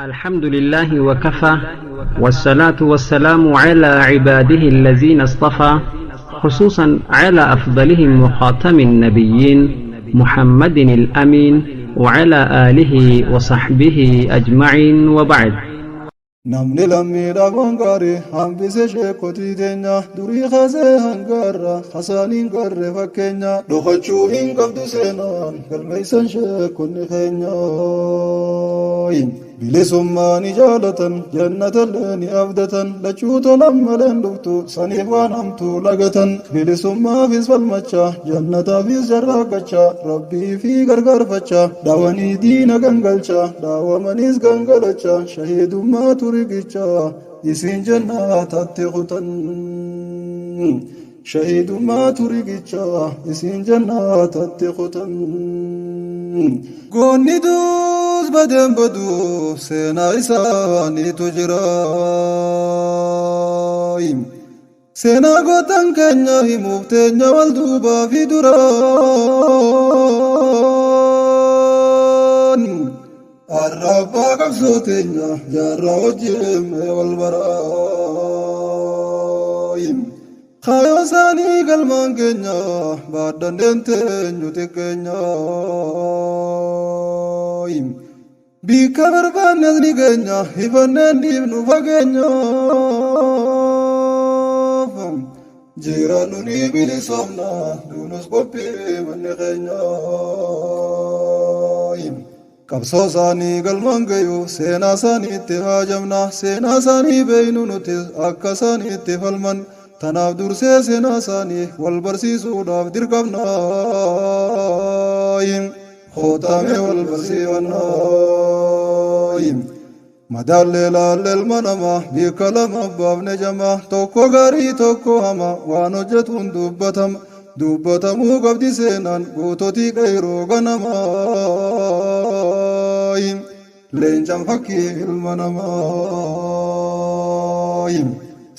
الحمد لله وكفى، والصلاة والسلام على عباده الذين اصطفى، خصوصا على أفضلهم وخاتم النبيين محمد الأمين وعلى آله وصحبه أجمعين، وبعد. Namni lammiidhaaf waan gaarii hambise sheekotii teenya durii kaasee hangaarra hasaaniin garree fakkeenya dhokachuu hin qabdu seenaan galmeessan sheekonni keenya. Bilisummaa ni jaalatan, jannatallee ni abdatan, lachuu tolan maleen dhuftu saniif waan hamtuu lagatan. Bilisummaafis falmachaa, jannataafis jarraaqachaa, rabbii fi gargaarfachaa, daawanii diina gangalchaa, daawwamanis gangalachaa, shahiidummaatu riqichaa isin jannatatti kutan. Shahiidummaatu riqichaa isin jannatatti kutan. Goonni duus badeen baduu seenaa isaaniitu jira. Seenaa gootan keenya himuuf teenya wal duubaa fi duraan. Arrabbaa qabsoo teenya jaarraa wajjin wal baraa. Kaayoo isaanii galmaan keenya baadhanneen teenyu xiqqeenya. Bikka barbaannes ni keenya ifanneen dhiibnu fageenya. Jiraannu ni bilisoomna duunus qophii manni keenya. Qabsoo isaanii galmaan gayu seenaa isaaniitti haajamna, seenaa isaanii beeynu nuti akka isaaniitti falman. Tanaaf dursee seenaa isaanii wal barsiisuudhaaf dirqamna. Kootamee wal barsiifannaa. Madaallee laallee ilma namaa bikka lama baafne jama, tokko gaarii tokko hama, waan hojjetuun dubbatama. Dubbatamuu qabdi seenaan goototii qeyroo ganamaa. Leencaan fakkii ilma namaa.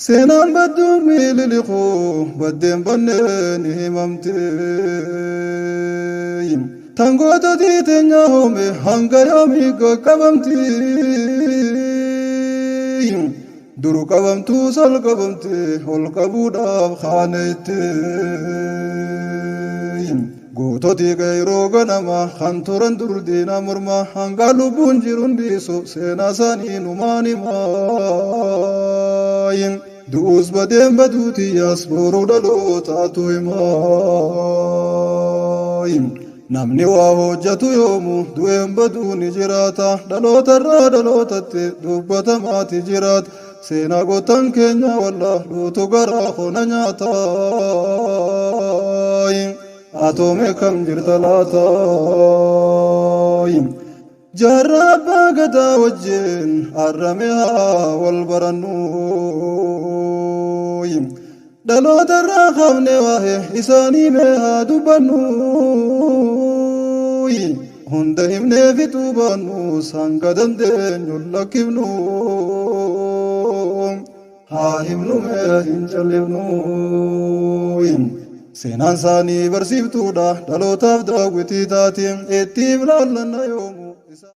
Seenaan badduun miililiquu baddeen banneen ni himamte. Tangoototii teenya hoome hanga yoomii qaqqabamti. Dur qabamtuu sal qabamte ol qabuudhaaf kaaneette. Goototii qeyroo ganama kan turan dur diina morma, hanga lubbuun jiruun dhiisu seenaa isaanii numaan himaa. Du'us badeen baduutiyyaas boruu dhalootaatu himaa. Namni waa hojjetu yoomu du'een baduu ni jiraata, dhalootarraa dhalootatti dubbatamaati jiraata. Seenaa gootan keenya walla luutu garaa kona nyaata. Atoome kam jirta laata? Jaarraa abbaa gadaa wajjin arrame haa wal barannu. Dhaloota irraa kaafne waa'ee isaanii mee haa dubbannu. Hunda himnee fixuu baannus hanga dandeenyu lakkifnu. Haa himnu mee hin callifnu. Seenaan isaanii barsiiftuudha, dhalootaaf daawwitii taati, ittiif laallanna yoomu.